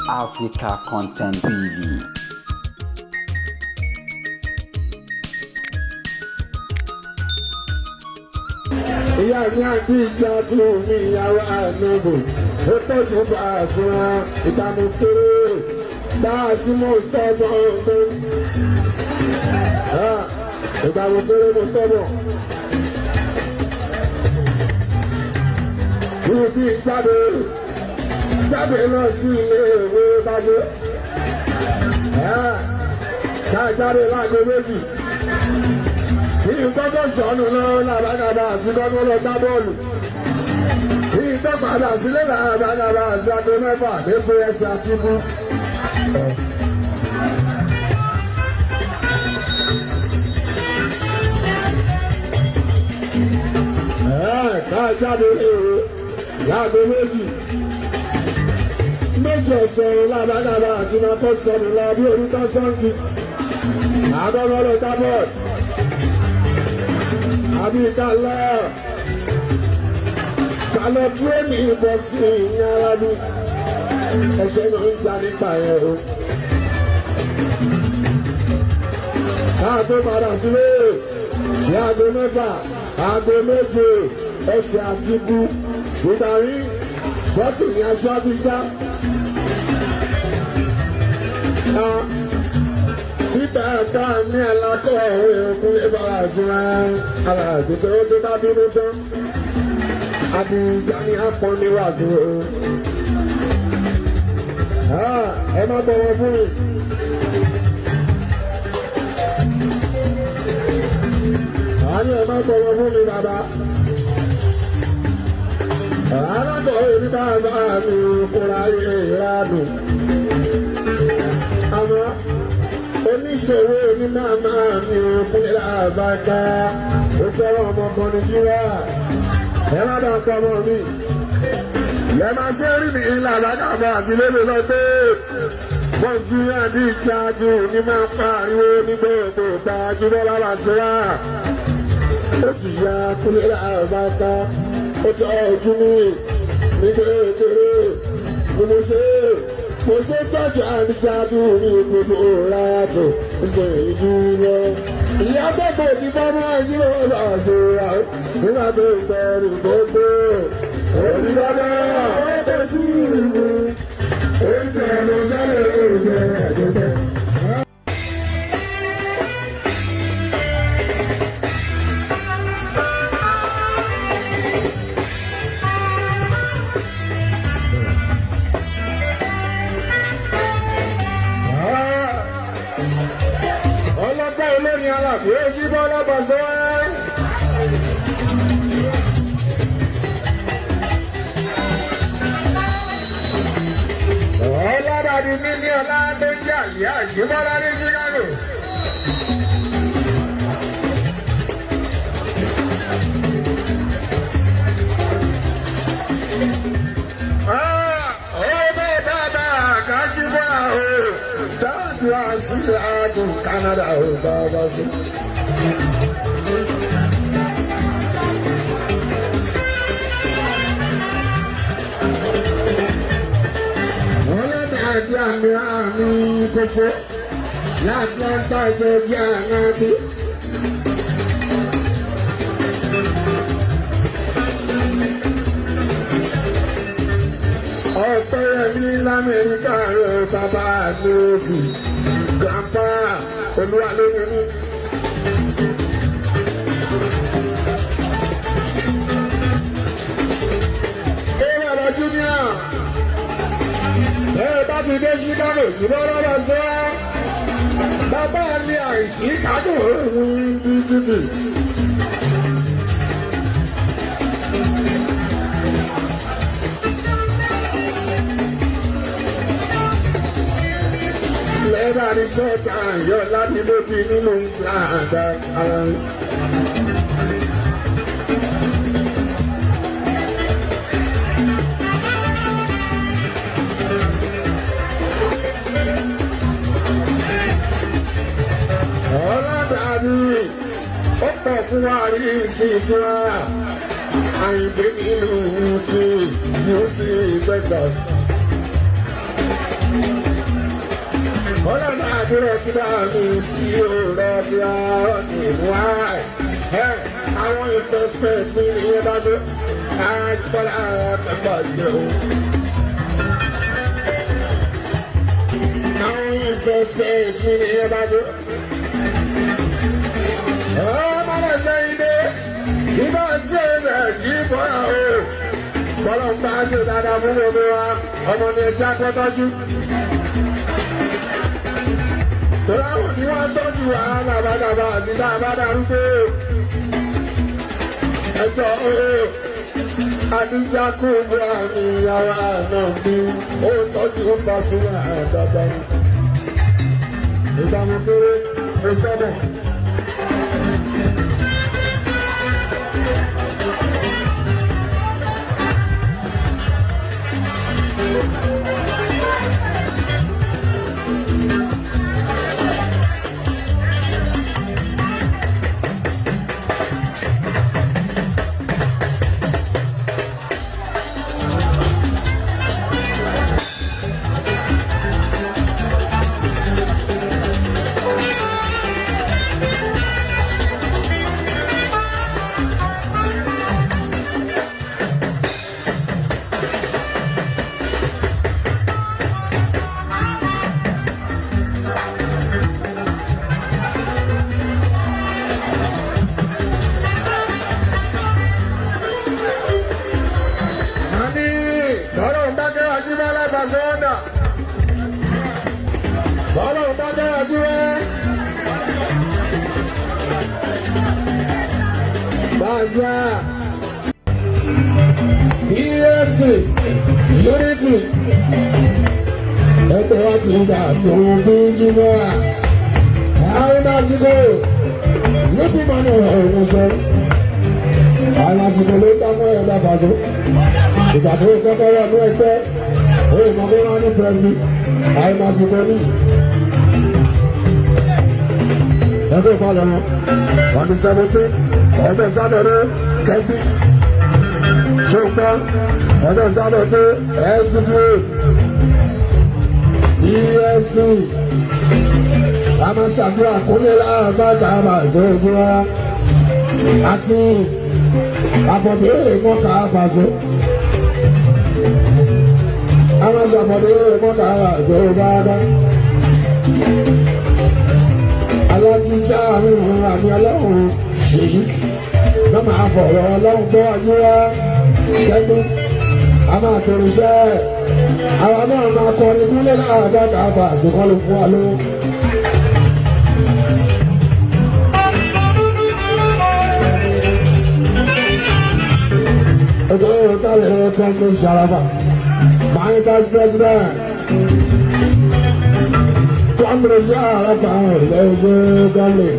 Africa Content TV. Ìyá mi àbí ìjà tí omi ìyàwó ànábò ó tọ́jú bá a sí wọn ìdààmú kéré bá a sí mọ́ sọ́bọ̀ ọ̀gbọ́n. Ìdààmú kéré mo sọ́bọ̀. Ibi jáde jáde lọ sí ilé ìwé bájú. Ká jáde láago 2 kí n kọ́kọ́ sọnù lọ làbàgàbà àti kọ́kọ́ lọ gbá bọ́ọ̀lù. Kí n tó padà sílé làbàgàbà àti aago 6 lẹ́kọ̀ọ́ ẹsẹ̀ àti ibú. Ká jáde léèrè láago 2. 2 ọ̀sán làbàgàbà àti máa sọnù lọ bí orí tó sọ́ǹkì. Àgọ́gọ́ lọ gbá bọ́ọ̀lù àbí kálọ̀ dúró ní bọ́ọ̀sì ní arábí ẹsẹ̀ náà ń já nípa ẹ̀ o. Káà tó padà sílé ní aago 6 aago 7 ẹsẹ̀ àti bu ìdarí bọ́tì ní aṣọ ti já. Títà ẹ̀ka ní alákọ̀ òwe òkun lè bá àṣírà aláàdúgbò tó bá bínú tán. Àbíjà ní apọ̀ níwájú o. Ẹ má bọ̀wọ̀ fún mi. Àní ẹ má bọ̀wọ̀ fún mi bàbá. Alákọ̀wé ní bàbá mi kúra ìrádùn. Àmọ́ oníṣòwò ní màmá mi ò kúnlẹ̀ àbáká ó fẹ́ràn ọmọkùnrin jíwá ẹ má bàa pọ̀ ọmọ mi ẹ má ṣe rí mi ńlá àbákàbà àti lébè lọ pé bọ́ǹsì àdí ìjà tí òní máa ń pariwo ní gbogbo ìgbà jíbọ́lá làṣírà ó ti ya kúnlẹ̀ àbáká ó tọ́ ojú mi ní kékeré ni mo ṣe é mo ṣe tọ́jú àdìjà tó ní gbogbo ráàtò ṣe ìdúró. Ìyá gbogbo ti bọ́ mọ́ yíwọ́ lọ́sọ̀rọ̀ nígbà tó ń bẹ̀rù gbogbo. Òní bàbá ọkọ̀ tí ìlú oúnjẹ ló ṣẹlẹ̀ oúnjẹ àjọpẹ́. Ọlọ́pàá olórin aláàbò ojú bọ́lá bàṣẹ́. Ọlọ́dàdì níní ọlá tó ń jà ìyá àjíbọ́lá ní Chicago. Ọmọ bàbá àkájíbọ́ o, dáàdúrà sí àdùn Canada ò bàbá sí. Ọlọ́dàdì àmì àmì kófó látlanta jọjá ànábì. Ọ̀pẹ̀yẹmí l'Amẹ́ríkà rẹ̀ bàbá lóòfì grandpa olúwa lónìí ní. Ó bàbá junior ẹ bá ti dé Chicago ìbọn lọ́dọ̀ sọ bàbá ní àìsí kádùn òun ní city. Lẹ́bàá ní sọ́ọ̀tà yọ lábílódì nínú àgbà ara rẹ̀. Ọlọ́dàbí ó pọ̀ fún wa rí sí ìtura Àyìndé nínú sí UC Texas. Àdúrà kí bá mi sí òrò kí á ní wá. Àwọn investment mi ní ẹ bá tó. Àjùbọ́lá àtàgbàjẹ́ o. Àwọn investment mi ní ẹ bá tó. Ọmọ náà sẹ́yìn dé. Ibà sí ẹ̀rẹ̀ kí bọ́lá o. Bọ́lá ń bá ṣe dáadáa fún gbogbo wa. Ọmọ ni ẹja kọ́ tọ́jú. Tọ́lá ò ní wọ́n tọ́jú wa làbàdàbà àti dáadáa darúgbó. Ẹjọ́ o, Adíjà kò bá mi yàrá náà bí ó tọ́jú Pasuma dáadáa ni. Ìgbà mo kéré, mo sọ́dọ̀. Àní lọ́rọ̀ ń bá kẹ́wàá jí bá lágbàṣẹ́ ọ̀dà. Lọ́rọ̀ ń bá kẹ́wàá jí wá. Bàzà EFC Unity ẹgbẹ́ wa ti gbà tó bí jímọ̀ àárín lásìkò lókùn mọ́nà ọ̀hún sọ. Àwọn àsìkò ló dáná ẹ̀ dábàá ìgbà tó kọ́kọ́ wà ní ẹgbẹ́ òye mọ̀ pé wọ́n ní pẹ́sì àìmọ̀sìkò ní. Ẹgbẹ́ ìpalẹ̀ wọn on the 17th ọjọ́ Sátọ̀dé Kẹ́bíx ṣùgbọ́n ọjọ́ Sátọ̀dé LTV8 EFC a máa ṣàdúrà kúnlẹ̀ láàbàtà àbàzọ́ ojú wa àti àbọ̀dé mọ́kà àbàzọ́ àwọn ṣàbọ̀dé mọ́kà àbàzọ́ dáadáa alájíjá àrùn àmì ọlọ́run ṣèyí lọ́ máa fọ̀rọ̀ ọlọ́run tó wájú wá kẹ́mít a máa torí iṣẹ́ àwa náà máa kọrin kúnlẹ̀ láàbàtà àbàzọ́ kọ́ ló fún wa lówó. Ọjọ́ ìrọ̀tàlẹ̀ ẹ̀kọ́ ní Sharaba, my vice president. Kọ́mìnì Sharaba lẹ́sẹ̀ gọ́lẹ̀.